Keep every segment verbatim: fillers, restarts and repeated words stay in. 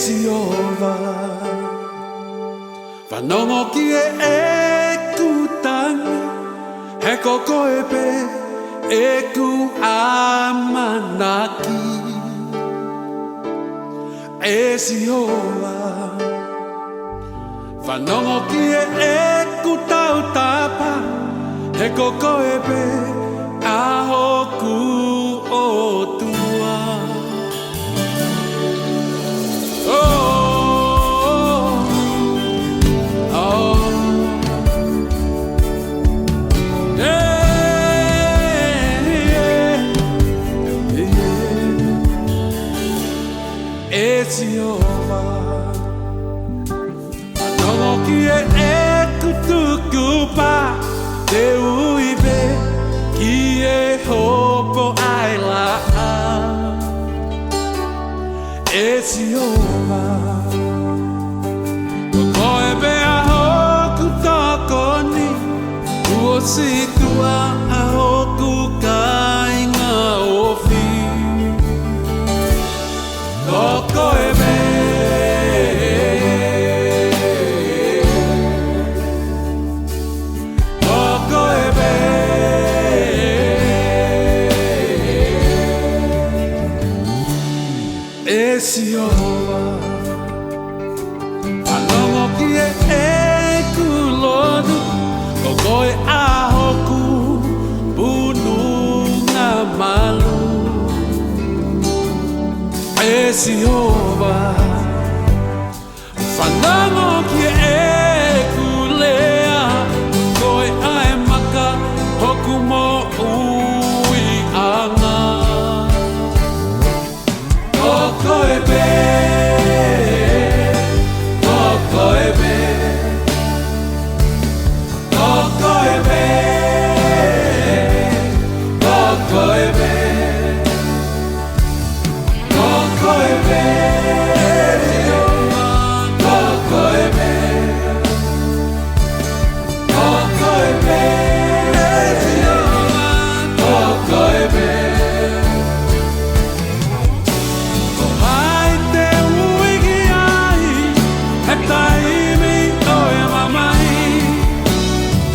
Sihova, fanongo ki heʻeku tangi, he ko koe pē ʻeku ʻamanaki. ʻE Sihova, fanongo ki heʻeku tautapa, he ko koe pē ʻa hoku ʻOtua. Oh, oh, yeah, yeah, yeah. ʻE Sihova, fanongo ki heʻeku tukupā, te u ui pē ki he hopo ʻa e laʻā. ʻE Sihova, ko koe pē ʻa hoku tokoni, kuo situʻa ʻa hoku kāinga ofi. Ko koe pē. Ko koe pē. ʻE Sihova, fanongo ki heʻeku lotu, ko koe ʻa hoku pununga malu. ʻE Sihova, fanongo ki heʻeku lea, ko koe ʻa e maka hoku moʻuiʻanga. Ko koe pē, ko koe pē, ko koe pē, ko koe pē, ko koe pē, ko koe pē. Ko koe pē, ko koe pē. Ko hai te u ui ki ai he taimi ʻo e mamahi?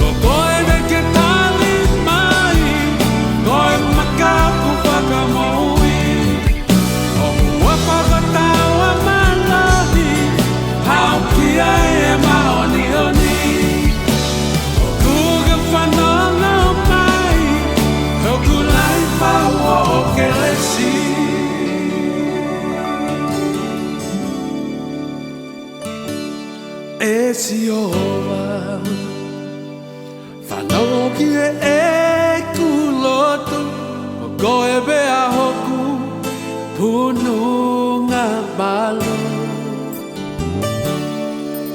Ko koe te ke tali mai, ko e maka ʻoku fakamoʻui. ʻOku ou fakatauʻamanaki, haʻu ki ai ʻe māʻoniʻoni. ʻOku ke fanongo mai, ʻoku lahi pau hoʻo kelesi. ʻE Sihova, fanongo ki heʻeku lotu, ko koe pē ʻa hoku pununga malu.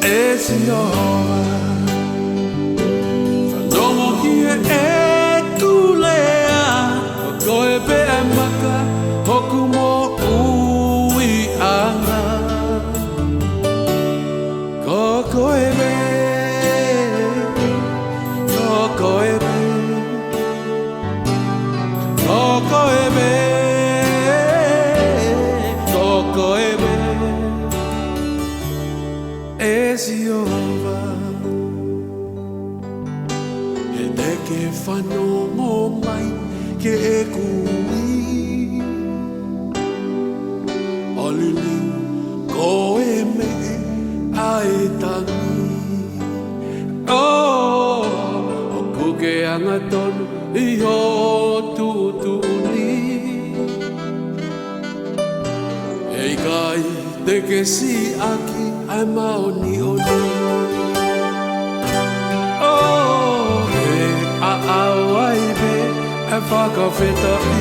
ʻE Sihova, fanongo ki heʻeku lea, ko koe pē ʻa e maka hoku moʻuiʻanga. Ko koe pē, ko koe pē, ko koe pē, ko koe pē, ʻe Sihova. He te ke fanongo mai ki heʻeku ui, ʻo liliu koe mei he tangi. ʻO, ʻoku ke angatonu ʻi hoʻo tuʻutuʻuni. ʻE ʻikai te ke siʻaki ʻa e māʻoniʻoni. ʻO, ʻe ʻaʻau ai pē ʻa e fakafetaʻi.